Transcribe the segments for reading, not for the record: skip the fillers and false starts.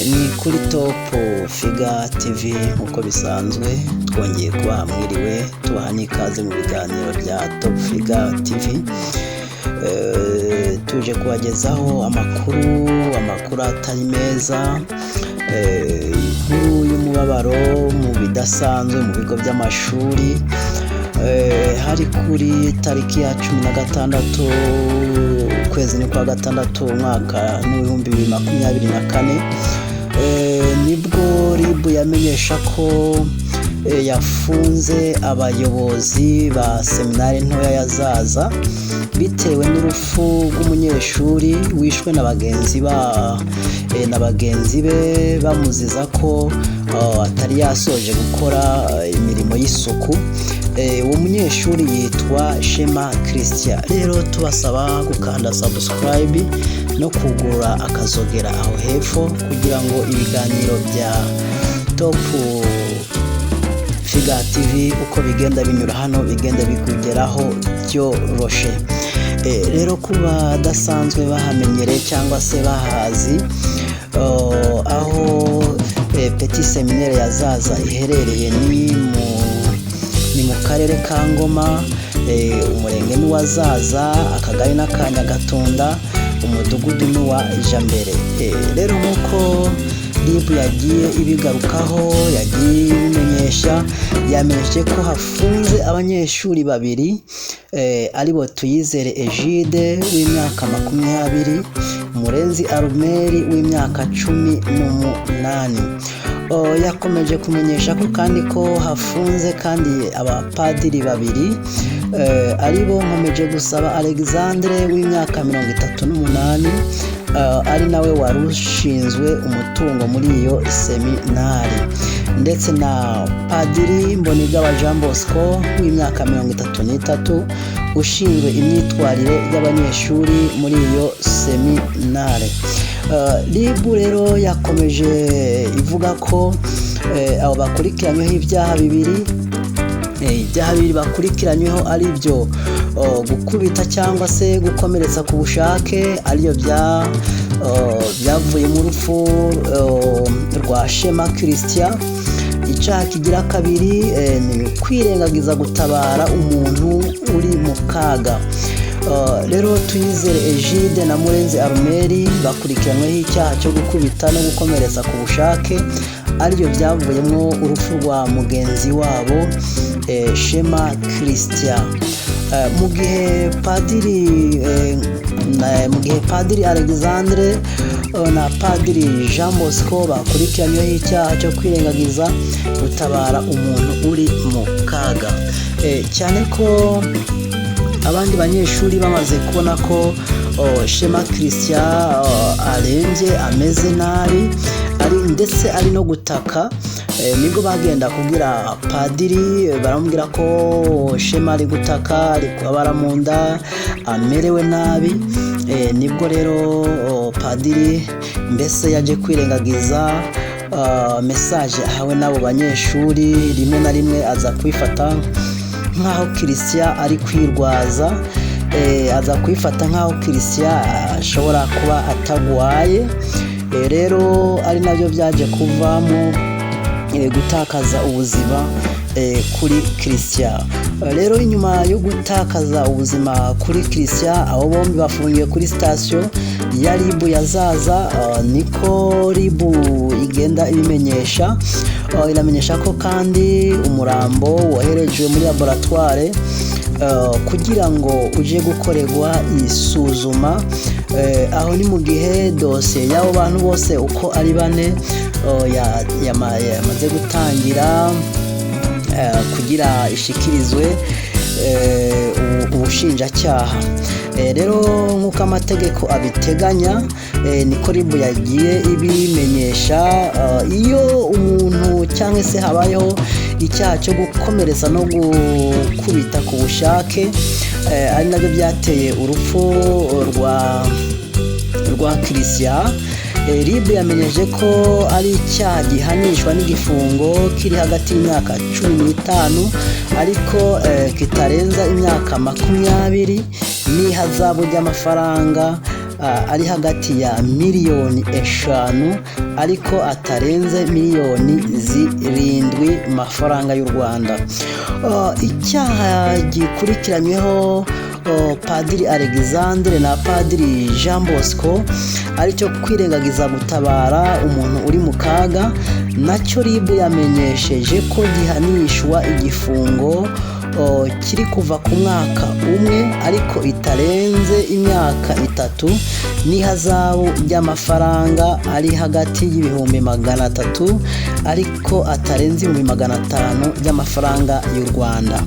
Ni kuri Top Figure TV nk'uko bisanzwe, twongeye kubaha mwiriwe, tubaha n'ikaze mu biganiro bya Top Figure TV. Tuje kubagezaho amakuru atari meza, inkuru y'umubabaro mu bidasanzwe mu bigo by'amashuri. Hari kuri tariki ya 16, ukwezi ni kwa gatandatu, umwaka n'2024, nibwo RIB yamenyesha ko yafunze abayobozi ba seminari ntoya ya Zaza bitewe n'urupfu rw'umunyeshuri wishwe na bagenzi be, bamuziza ko atari yasoje gukora imirimo y'isuku. Uwo munyeshuri yitwa Shema Christian. Rero tubasaba gukanda subscribe no kugurura akazogera aho hepfo kugira ngo ibiganiro bya Top Figure TV uko bigenda binyura hano bigenda bikugeraho byoroshe. Rero kuba badasanzwe bahamenyereye cyangwa se bahazi aho Petit Séminaire ya Zaza iherereye, ni mu karere ka Ngoma, umurenge ni uwa Zaza, akagari n'aka Nyagatunda, umudugudu ni uwa Jambere. Rero nk'uko RIB yagiye ibigarukaho, yagiye ibimenyesha, yamenyesheje ko hafunze abanyeshuri babiri, aribo Tuyizere Egide w'imyaka 20, Murenzi Arumeri w'imyaka 18. Yakomeje kumenyesha ko kandi ko hafunze kandi abapadiri babiri, aribo Nkomeje Gusaba Alexandre w'imyaka 38, ari nawe wari ushinzwe umutungo muri iyo seminari, ndetse na Padiri Mbonigaba Jean Bosco w'imyaka 33 ushinzwe imyitwarire y'abanyeshuri muri iyo seminari. RIB rero yakomeje ivuga ko abo bakurikiranyweho ibyaha bibiri. Ibyaha bibiri bakurikiranyweho ari byo gukubita cyangwa se gukomeretsa ku bushake, aribyo byavuye mu rupfu rwa Shema Christian. Icyaha kigira kabiri ni kwirengagiza gutabara umuntu uri mu kaga. Rero Tuyizere Egide na Murenzi Arumeri bakurikiranyweho icyaha cyo gukubita no gukomeretsa ku bushake, aribyo byavuyemo urupfu rwa mugenzi wabo Shema Christian, mu gihe Padiri Alexandre na Padiri Jean Bosco bakurikiranyweho icyaha cyo kwirengagiza gutabara umuntu uri mu kaga, cyane ko abandi banyeshuri bamaze kubona ko Shema Christian arembye, ameze nabi, ari ndetse ari no gutaka, nibwo bagenda kubwira padiri, baramubwira ko Shema ari gutaka, ari kubabara mu nda, amerewe nabi. Nibwo rero padiri mbese yaje kwirengagiza message ahawe n'abo banyeshuri, rimwe na rimwe aza kwifata nk'aho Christian ari kwirwaza, aza kwifata nk'aho Christian ashobora kuba atagwaye. Rero ari nabyo byaje kuvamo gutakaza ubuzima kuri Christian. Rero inyuma yo gutakaza ubuzima kuri Christian, abo bombi bafungiwe kuri sitasiyo ya RIB ya Zaza, niko RIB igenda ibimenyesha. Iramenyesha ko kandi umurambo woherejwe muri laboratoire kugira ngo uje gukorerwa isuzuma. Aho ni mu gihe dosiye y'abo bantu bose uko ari bane yamaze gutangira kugira ishikirizwe ubushinjacyaha. Rero nk'uko amategeko abiteganya, niko RIB yagiye ibimenyesha, iyo umuntu cyangwa se habayeho icyaha cyo gukomeretsa no gukubita ku bushake, ari nabyo byateye urupfu rwa Christian, RIB yamenyeje ko ari icyaha gihanishwa n'igifungo kiri hagati y'imyaka 15 ariko kitarenza imyaka 20 n'ihazabu ry'amafaranga. ari hagati ya miliyoni 5 ariko atarenze miliyoni 7 mafaranga y'u Rwanda. Icyaha gikurikiranyweho Padiri Alexandre na Padiri Jean Bosco, aricyo kwirengagiza gutabara umuntu uri mu kaga, nacyo RIB yamenyesheje ko gihanishwa igifungo kiri kuva ku mwaka 1 ariko itarenze imyaka 3, n'ihazabu ry'amafaranga ari hagati y'300,000 ariko atarenze 500,000 by'amafaranga y'u Rwanda.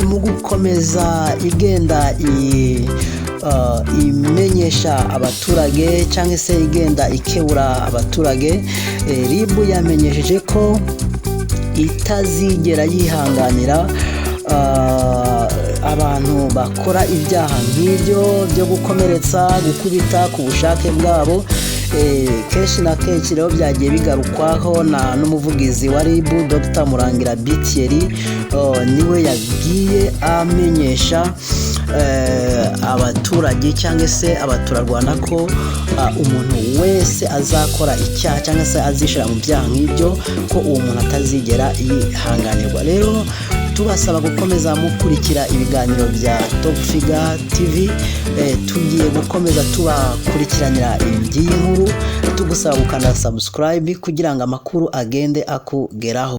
Mu gukomeza igenda imenyesha abaturage cyangwa se igenda ikebura abaturage, RIB yamenyesheje ko itazigera yihanganira abantu bakora ibyaha nk'ibyo byo gukomeretsa, gukubita ku bushake bwabo. Kenshi na kenshi rero byagiye bigarukwaho na n'umuvugizi wa RIB, Dr Murangira Bitieri, niwe yagiye amenyesha abaturage cyangwa se abaturarwanda ko umuntu wese azakora icyaha cyangwa se azishira mu byaha nk'ibyo, ko uwo muntu atazigera yihanganirwa. Rero tubasaba gukomeza mukurikira ibiganiro bya Top Figure TV. Tugiye gukomeza tubakurikiranira iby'iyi nkuru, tugusaba gukanda subscribe kugira ngo amakuru agende akugeraho.